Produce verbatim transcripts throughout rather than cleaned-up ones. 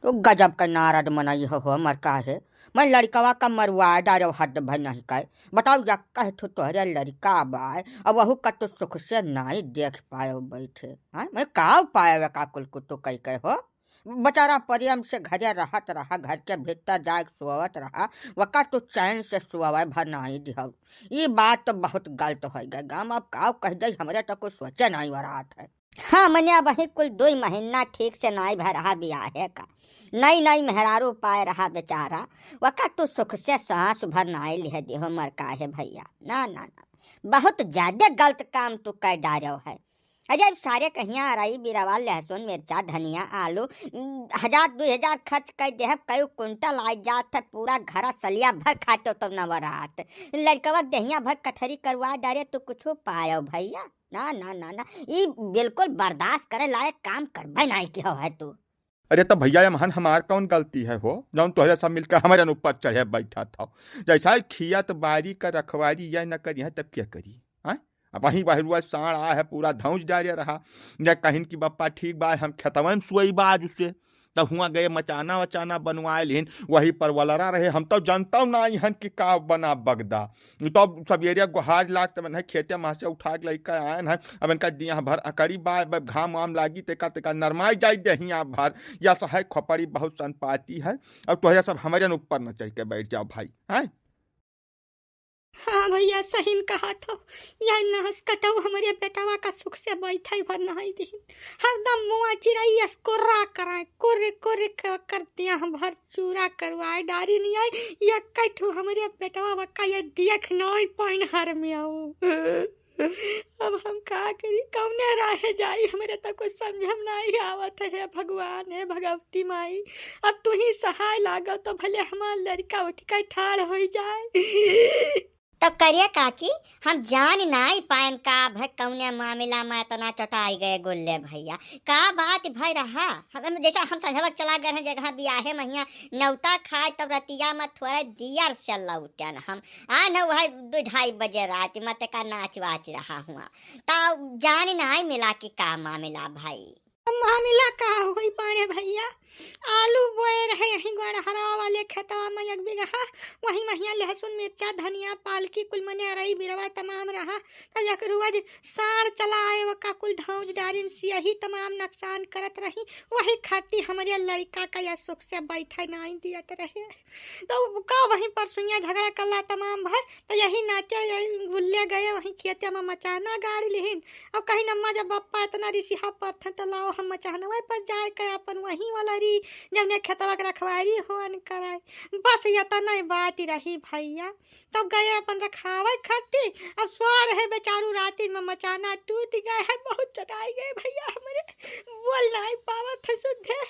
तो गजब का नारद मनई हो, हो मर काहे। मैं लड़कवा का मरुआ डारो हद भर नहीं कहे। बताओ, या कह ठो तोहरे लड़का बाय, अब वहू का तो सुख से नाई देख पायो बैठे। हाँ, मैं काव पायो का कुल कुटु कह कहे हो। बेचारा प्रेम से घरे रहत रहा, घर के भीतर जाए सोवत रहा, वका तो चैन से सोवे भर नाई दिहल। ई बात तो बहुत गलत हो गए गाम। अब काव कह जाई, हमरे तो कुछ सोचे नाई वरात है। हाँ, मने अब वही कुल दुई महीना ठीक से नाई भय रहा बियाहे का। नई नई मेहरारू पाए रहा बेचारा, वका तू सुख से सांस भर नाई लिह दिहो मर काहे भैया। ना, ना, ना, बहुत ज्यादा गलत काम तू कर डारो है। अरे अब सारे कहिया अरई, बिरवा, लहसुन, मिर्चा, धनिया, आलू, उम, हजार दुई हजार खर्च कर देहब, कई कुंटल आ जात है, पूरा घरा सलिया भर खाते तो नवरात। लड़कवा देहिया भर कथरी करवा डारे, तू कुछ पायो भैया? ना, ना, ना, ना, ई बिल्कुल बर्दाश्त करे लायक काम करबे नाई किहो है तू। अरे त भैया, एमहन हमार कौन गलती है हो, जौन तोहरे सब मिलकर हमरे ऊपर चढ़े बैठा था? जैसा ही खियत बारी का रखवारी यह न करी है, तब क्या करी? हैं? अब वहीं बहरुआ साँड़ आ है, पूरा धौंस डारे रहा। न कहिन कि बप्पा ठीक बा, हम खेतवा में सोई बा आज उसे। तब हुआ गए मचाना वचाना बनवाए लिहिन, वही पर वलरा रहे। हम तो जानता नाई हन कि का बना बगदा। तब सवेरे गोहार लाग तब इन्हें खेते में से उठा के लइका आयन है। अब इनका दिया भर अकड़ी बा, अब घाम वाम लागी, तेका तेका नरमाई जाई देहिया भर। या सहाय खोपड़ी बहुत संपाती है। अब तोहरे सब हमरे न ऊपर न चढ़ के बैठ जाओ भाई, हैं? हाँ भैया, सही न कहा थो। यह नहस कटऊ हमरे बेटवा का सुख से बैठे भर नहीं दीन। हरदम मुआ चिरई अस कोर्रा कराए, कोर्रे कोर्रे क-, कर दिया हम भर चूरा करवाए डारी नहीं आई। ये कठू हमरे बेटवा बका ये देख नहीं पाइन हर में आओ। अब हम का करी, कौने राहे जाई, हमरे तो कुछ समझ में नहीं आवत है। हे भगवान, हे भगवती माई, अब तू ही सहाय लागो तो भले हमार लड़का उठ के ठाड़ हो जाए। तो करिए काकी, हम जान नाई पाएन का भय कौने मामला में इतना चटाई गए गुल्ले भैया। का बात भय रहा? हम जैसे हम संझवक चला गए हैं जगह बियाहे महिया नौता खाए, तब रतिया में थोड़ा दियर से लौटन हम। आ न वह दो ढाई बजे रात में तेका नाच वाच रहा हुआ। तो जान नाई मिला कि का मामला भाई। मामला का होई पाड़े भैया, आलू बोए रहे यहीं गोड़हरा वाले खेतवा में एक बीघा, वहीं महिया लहसुन, मिर्चा, धनिया, पालकी, कुल मने अरई बिरवा तमाम रहा। तो एक रोज साँड़ चला आए, वका कुल धौंस डारिन से यही तमाम नुकसान करत रही। वही खातिर हमरे लड़का का या सुख से बैठे नाई दियत रहे। तो का वहीं पर सुइया झगड़ा कल्ला तमाम भय, तो यही नाते यही गुल्ले गए, वहीं खेते में मचाना गाड़ लिहिन। अब कहीं अम्मा जब बप्पा इतना रिसिहा परथे तो लाओ हम मचानवे पर जाए के अपन वहीं वाला री जौने खेतवा के रखवारी होन कराए। बस इतना बात रही भैया। तब गए अपन रखावे खट्टी। अब सो रहे बेचारू राती में मचाना टूट गए है, बहुत चटाई गए भैया हमरे, बोल नहीं पावत है सुद्धे।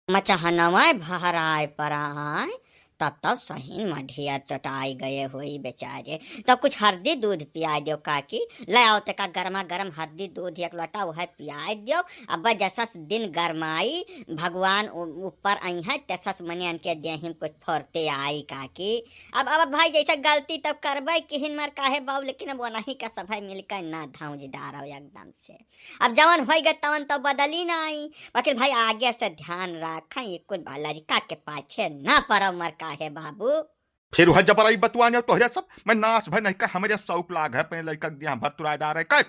मचहनवा भहराए पराए, तब तब सही में ढेर चटाई गए होई बेचारे। तब कुछ हरदी दूध पियाए दियो काकी, ले आओ तेका गरमा गरम हरदी दूध एक लोटा वह पियाए दियो। अब जसस दिन गरमाई, भगवान उ-, ऊपर आई है, तसस मने इनके देही में कुछ फुर्ती आई काकी। अब, अब भाई जैसे गलती तब करबे किहिन मर काहे बाऊ, लेकिन अब वनही का सभे मिलकर ना धौंस डारो एकदम से। अब जवन होई गए तवन तो बदली नाई, बाकी भाई आगे से ध्यान रखें, ये कुल बा लड़का के पाछे ना पड़ो मर काहे बाबू। फिर वह जबराई बतुआने तोहरे सब, मैं नास भय नहीं का, हमरे शौक लाग है अपने लड़का के दिया भर तुराए डारे के।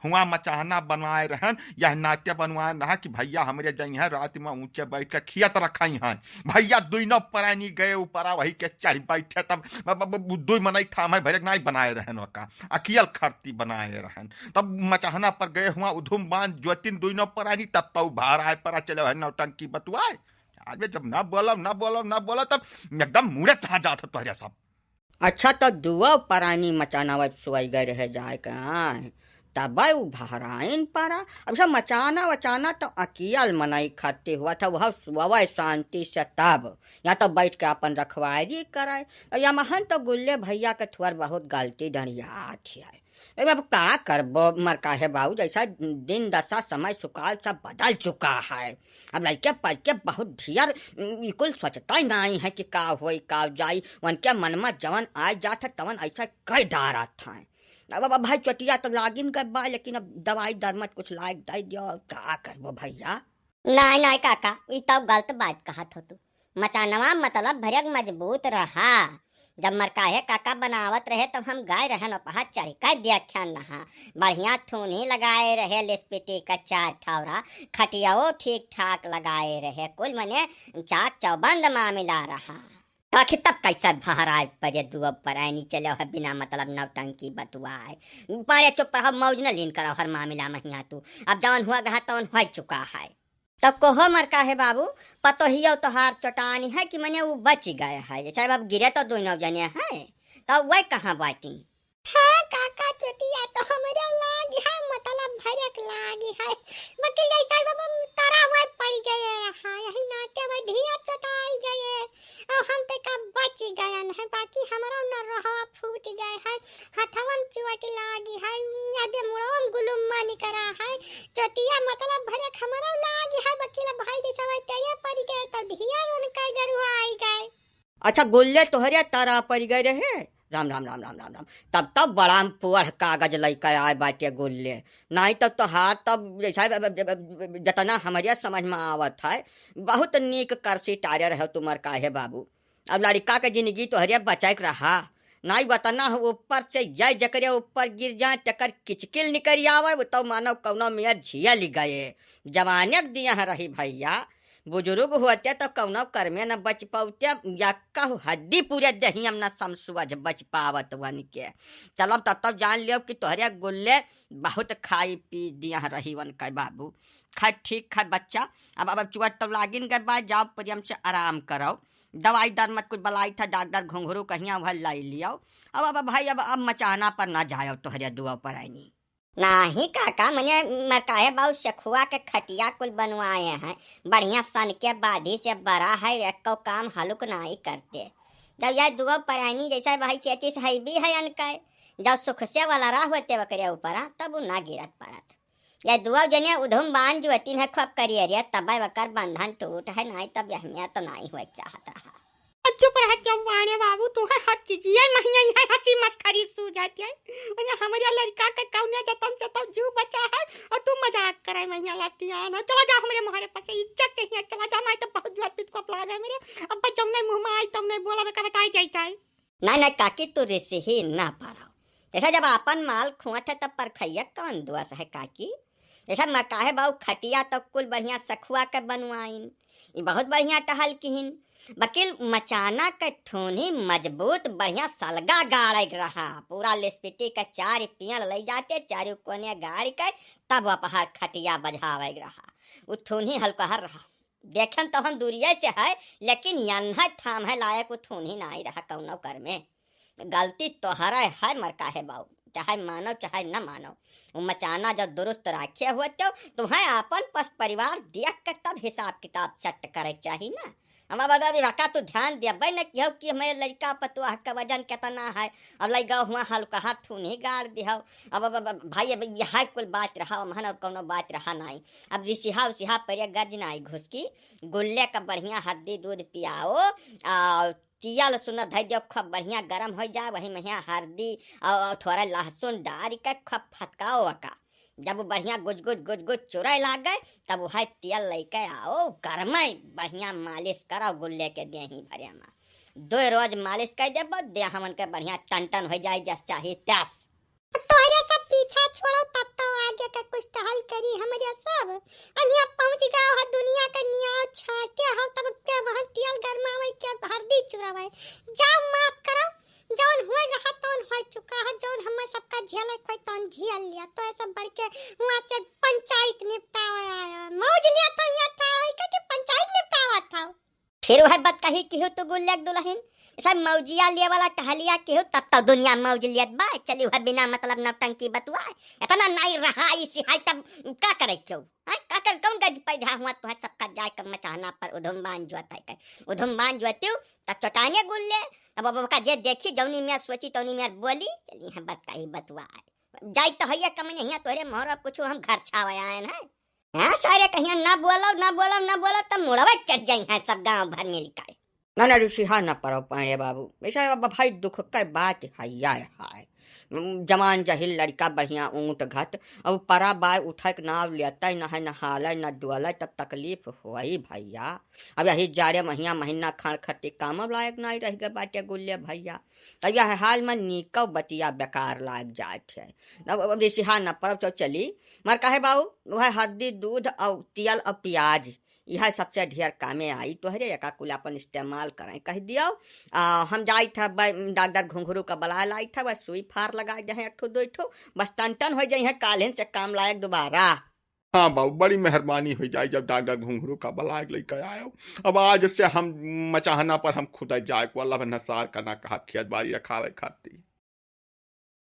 हुआ मचाना बनवाए रहन, यह नाते बनवाए रहा कि भैया हमरे जइहैं रात में ऊंचे बैठ के खियत रखइहैं। भैया दुइनो परानी गए ऊपरा वही के चढ़ बैठे, तब ब-, ब-, ब-, दुई मनई थाम है भैरक नाई बनाए रहन, ओका अकियल खरती बनाए रहन। तब मचाना पर गए हुआ उधुम बांध जोतिन दुइनो परानी, तब तो बाहर आए परा चले है नौटंकी बतुआए। आज में जब ना बोलब, ना बोलब, ना बोलब, तब एकदम मुड़े ठा जात है तोहरे सब। अच्छा, तो दुआ परानी मचाना वह सोई गए रहे जाए के आए, तब उ भहराइन परा। अब सब मचाना वचाना तो अकियल मनई खरती हुआ था, वह सोवे शांति से तब, या तो बैठ के अपन रखवारी करे। और या महन तो गुल्ले भैया के थोड़ बहुत गलती डंडियात है। अरे अब का करबो मर काहे बाऊ, जैसा दिन दशा समय सुकाल सब बदल चुका है। अब लइके पइके बहुत ढियर, उम, ई कुल सोचता ही नाई है कि का होई, का जाई। उनके मन में जवन आ जात है, तवन ऐसा कह डारत है। अब, अब भाई चोटिया तो लागिन गए बा, लेकिन अब दवाई दरमत कुछ लायक दे दियो, का करबो भैया? नाय, नाय काका, ई तउ गलत बात कहत हो तू। मचानवा मतलब भरेक मजबूत रहा। जब मरकाहे काका बनावत रहे, तब हम गए रहन ओपहा चढ़ के देखेन नहा। बढ़िया थूनी लगाए रहे, लिसपिटी का चार ठौरा, खटियाओ ठीक ठाक लगाए रहे, कुल मने चाक चौबंद मामिला रहा। आखिर तब कैसे बहराए परे दुअ परायनी चले है बिना मतलब नौटंकी बतुआए। परे चुप रहो, मौज न लीन करो हर मामिला में हियाँ तू। अब जवन हुआ गहा तवन हो चुका है। तब कोहो मरकाहे बाबू, पतोहियो तोहार चोटानी है कि मने उ बच गए है, जैसे अब गिरे तो दोनों जने है, तब वह कहाँ बाटी? हाँ काका, चोटिया तो हमरे लागी है, मतलब भरेक लागी है, बकिल जैसे बाबा तारा वह पड़ गए रहा, यही नाते वह ढिया चोटाई गए। अब हम ते का बच गयन है, बाकी हमरो न रहवा फूट गए है, हथवन चोट लागी है, यादे मुड़वा में गुलुम्मा निकरा है, चोटिया मतलब भरेक हमरो लागी है, बकिल भाई जैसे वह तेरे पड़ गए, तो ढिया उनका गरुआ आई गए। अच्छा, गुल्ले तोहरे तारा पड़ गए रहे? राम, राम, राम, राम, राम, राम। तब, तब बड़ा में पुअढ़ कागज लइके आए बाटे गुल्ले। नाहीं तब तोहार तब जैसा ब-, ब-, ब-, ब-, जतना हमरे समझ में आवत है, बहुत नीक करसी टारे रहे तू मरकाहे बाबू। अब लड़िका के जिंदगी तोहरे बचाए के रहा। नाहीं वतना हो ऊपर से जय जकरे ऊपर गिर जाए, तेकर किचकिल निकरि आवे, वो तो मानो कौनो मेर झियल गए। जवाने के दिया रही भैया, बुजुर्ग होते तो कौनो कर्मे न बच पौते, या कहू हड्डी पूरे देहिया में न समसुअज बच पावत वन के। चलो तब तब जान लियो कि तोहरे गुल्ले बहुत खाई पी दिया रही वन के बाबू। खैर ठीक है बच्चा, अब, अब चोट तो लागिन गए बा, जाओ प्रेम से आराम करो, दवाई दर मत कुछ बलाई था, डॉक्टर घुंघरू कहिया वह लाई लियो। अब, अब भाई अब, अब मचाना पर ना जाओ तोहरे दुआ पर आईनी। नाहीं काका, मने मरकाहे बाबू सखुआ के खटिया कुल बनवाए हैं, बढ़िया सन के बाधी से बड़ा है, एको काम हलुक नाहीं करते। जब यह दुगो परानी जैसे भाई चेचिस है भी है अनके, जब सुख से वाला राह होते वकरे ऊपर, तब उ ना गिरत पड़त। यह दुगो जने उधुम बांध जो तीन है खूब करिए रे, तब वकर बंधन टूट है, नाहीं तब यह मेर तो नाहीं हुए चाहत रहा। अब चुप रह चौहाने बाबू, तू है हर चीज, ये महिया यहाँ हंसी मस्खरी सू जाती है। मने हमरे लड़का के कौने जतम जतम जीव बचा है और तू मजाक करे महिया लटियान है। चला जा हमरे मोहरे पर से, इज्जत चाहिए, चला जा, नाहीं तो बहुत जोर पिट को लागे मेरे। अब जौने मुँह में आई तौने बोला बेका बताई जाता है। नाहीं, नाहीं काकी, तू रिसही ना पारो। जैसा जब आपन माल खुआत है तब परखैया कौन दोष है काकी? जैसा मरकाहे बाबू खटिया तो कुल बढ़िया सखुआ के बनवाइन, ई बहुत बढ़िया टहल किहिन। बकिल मचाना के थूनी मजबूत बढ़िया सलगा गाड़े के रहा, पूरा लिसपिटी के चार पियड़ लई जाते, चारू कोने गाड़ के तब अपहर खटिया बजावे के रहा। उ थूनी हलकहर रहा, देखन तो हम दूरिये से है, लेकिन यन्हा थाम है लायक उ थूनी नाई रहा कौनो कर में। गलती तोहरे है मरकाहे बाऊ, चाहे मानो चाहे न मानो। उ मचाना जब दुरुस्त राखे होते हो, तुम्हें आपन पस परिवार देख के तब हिसाब किताब सेट करे के चाही ना। हम अब, अब, अब इलाका तू ध्यान देबे न किहो कि हमारे लड़का पतुआ के वजन कितना है। अब लइका हुआ हल्का हाथ थूनी गाड़ दिहो। अब, अब, अब, अब भाई, अब यह कुल बात रहा, महन और कौनो बात रहा नाई। अब रिसिहा उसिहा परे गर्ज नाई घुसकी, गुल्ले का बढ़िया हरदी दूध पियाओ, आ तियल सुन धइ दियो, खूब बढ़िया गरम होइ जाए, वही में हियाँ हरदी और, और थोड़ा लहसुन डारि के खूब फटकाओ ओका। जब वो बढ़िया गुजगुज गुजगुज चुरै लागे, तब वह तियल लइके आओ, गरमै बढ़िया मालिश करो गुल्ले के देही भरे में। दो रोज मालिश कर देबो, देह हमन के बढ़िया टन टन होइ जाए, जस चाही तस। तोहरे सब पीछा छोड़ो, तब तो आगे का कुछ टहल करी हमरे सब। अब यहाँ पहुँच गया हो दुनिया का नियाव छाटे हो, तब के वहाँ तियल गरमावे के हरदी चुरावे। जाओ माफ करो, जौन हुए रहा तौन हो चुका है, जौन हमें सबका झेले कोई तौन झेल लिया, तो ऐसा बढ़ के वहाँ से पंचायत निपटावे आया। मौज लिया था यहाँ ठाड़ होई के कि पंचायत निपटावा था। फिर वह बात कही कि हो तो गुल्लक दुल्हन, सब मौजिया लिए वाला टहलिया कि हो, तब तो दुनिया मौज लियत बा। चली वह बिना मतलब नौटंकी बतुआ, इतना नाई रहा इसी हाई तब का करे क्यों? हाँ, का कर, कौन गज पैदा हुआ तो है सबका जाए कर मचाना पर उधुम बांध जुआ तय कर। उधुम बांध जुआ तू, तब चोटाने गुल्ले, तब अब का जे देखी जौनी में सोची तौनी में बोली, चली हम बात कही बतुआ। जाई तो हइया कम नहीं है तोहरे मोहरा कुछ हम घर छावे आए हैं। हाँ, सारे कहिया ना बोलो, ना बोलो, ना बोलो, तब मुड़वा चढ़ जाई हैं सब गांव भर मिल के। ना, ना, रिसिहा ना पड़ो पाड़े बाबू, ऐसा अब भाई दुख के बात है, यार हाय। जवान जहिल लड़िका बढ़िया ऊँट घट, अब परा बाय उठै के नाव लेतै, न है नहालै न डोलै, तब तकलीफ होई भइया। अब यही जाड़े महिया महीना खाड़ खट्टी काम लायक नाई रहि गए बाटे गुल्ले भइया। तब यह हाल में नीकौ बतिया बेकार लाग जात है। अब, अब रिसिहा न परब चौ चली, मर कहे बाऊ, वह हरदी दूध और तेल और प्याज, यह सबसे ढेर कामे आई। तोहरे एका कुल अपन इस्तेमाल करें कह दियो। आ, हम जाइत है बै-, डॉक्टर घुंघरू का बलाय लाइत है, वह सुई फार लगाय दे हैं एक ठो दो ठो, बस टन टन हो जाई है, काल्हिन से काम लायक दोबारा। हाँ बाबू, बड़ी मेहरबानी हो जाई जब डॉक्टर घुंघरू का बलाय लेके आयो। अब आज से हम मचाहना पर हम खुद जाए को अल्लाह नसार का ना कहा खेत बाड़ी रखावे खाती।